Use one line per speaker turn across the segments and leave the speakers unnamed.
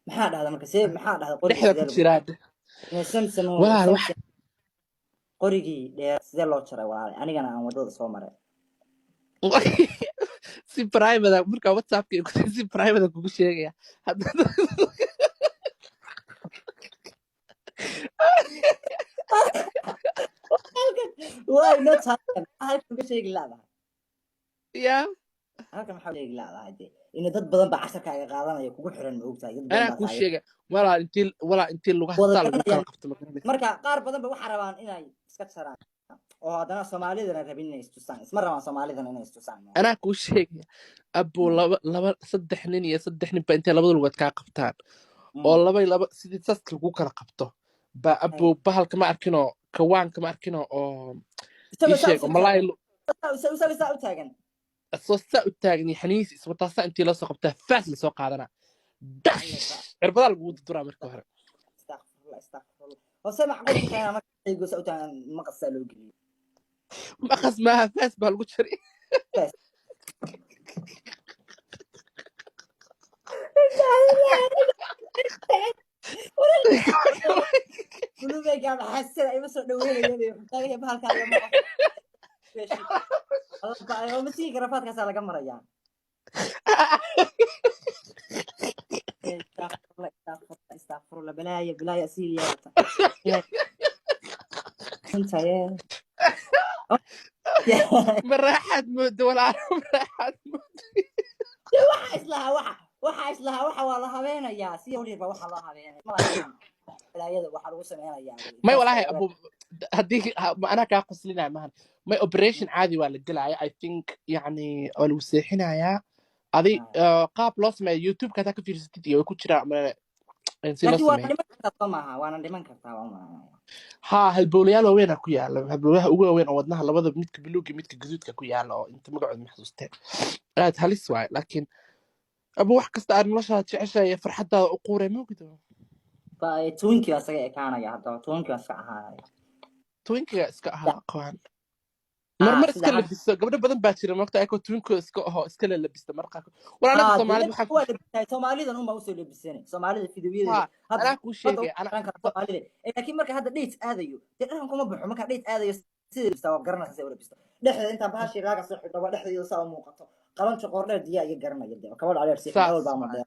Maxaa dhahda marka? See maxaa dhahda qorigii?
Dhexda
Sidee
ku
lagu
jiraa
Samsamo?
Walaal, wax
Samsam, qorigii dheer sidee loo jaray, walaal? Anigana aan wadada soo maray.
Si private markaa WhatsAppka si private kugu sheegaya.
Waay noo taagan, halkan ka sheegi laadahay.
Ya.
Halkan maxaa sheegi laadahay dee? Ina dad badan baa casharkaaga qaadanaya, kugu xiran, ma ogtahay? Dad badan
Anaa
baa
kuu
taageer
sheegay, walaal, intii walaal intii lugaha
wada
saa lagu kala
garanayaan.
qabto, ma garanaysa?
Marka qaar badan ba waxaa rabaan inay iska jaraan, oo haddana Soomaalidana rabin inay istusaan, isma rabaan Soomaalidana inay istusaan.
Anaa kuu sheegaya, abuu, laba laba, saddex nin iyo saddex nin ba intay labada lugood kaa qabtaan oo laba iyo laba sidii saska lagu kala qabto ba, abuu, bahalka ma arkinoo, kawaanka ma arkinoo, oo
Isagoo
ii
saa
sheeg oo
usoo
malaay
taagan, isagoo saa u taagan.
Soo saa u taagan iyo xaniis iswataa, saa intii loo soo qabtaa faas lasoo qaadanaa, dash, cirbadaa lagugu durduraa marka hore.
Astaqfirullah, astaqfirullah. Hoose macquul ku tahay marka shaygu saa u taagan maqas saa loo geliyo?
Maqas maaha, faas baa lagu jaray.
Faas. Kulubeyga maxasada ima soo dhaweynaya, taagaya bahalkaaga maqas. Masihi garafaadkaasaa laga marayaa. Astaqfirullah, astaqfirullah, astaqfirullah. Balaaya, balaaya asiil yeelata intaye.
Ma raaxaad moodo, walaalo? Ma raaxaad moodo?
Waxa islahaa, waxa islahaa, waxa waa la habeenayaa, si yar ba waxa loo habeenaya. Malahan balaayada waxa lagu sameynayaa.
May, walaahi abu, haddii ma anaa kaa qoslinaya mahan. May, operation caadi waa la gelaya, I think, yani waa lagu seexinayaa adi. Qaab loo sameeyo YouTube-ka hadaa ka fiirsatid iyo way ku jiraan si loo
Laakiin waa
sameeyo.
dhiman kartaa, soo maaha? Waana dhiman kartaa, waa umalanaya.
Haa, halbowlayaal waaweyn ku yaala, halbowlaha ugu waaweyn oo wadnaha, labada, midka buluug iyo midka gaduudka ku yaala, oo inta magacooda ma xasuusteen. Aad halis waaye, laakiin abu, wax kasta aad noloshaada jeceshahay iyo farxadaada u quuray, ma ogdo.
Twinkii baa isaga ekaanaya haddaba, twinkii baa iska ahaanaya.
Twinkiga iska ahaa qabaan marmar
Sida
iska labiso. Gabdho badan baa jira, moogta, ayakoo twinkooda iska aho iska lalabista mar qaarkood. War anaga
Dee
Soomaalida waxaa
waa labistahay, Soomaalidan unbaa usoo labisanay, Soomaalida fideoyadeeda hadda
Anaa kuu
hadda
sheegay ana
garan kara Soomaalida. Laakiin marka hadda date aadayo, dee dhaqan kuma baxo. Marka date aadayo sida labistaa waa garanaysa, sida u labisto dhexdeeda intaan bahashii raaga soo xidho, waa dhexdeeda saa u muuqato, qalanjo qoordheer diyaa iga garanaya, dee kabadha dheer sii xidho
Saas
walba ama
waay.
dheer.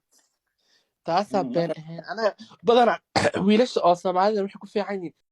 Taasaa been
Marka
ahayn. Anaga badanaa wiilasha oo Soomaalida waxay ku fiican yihiin.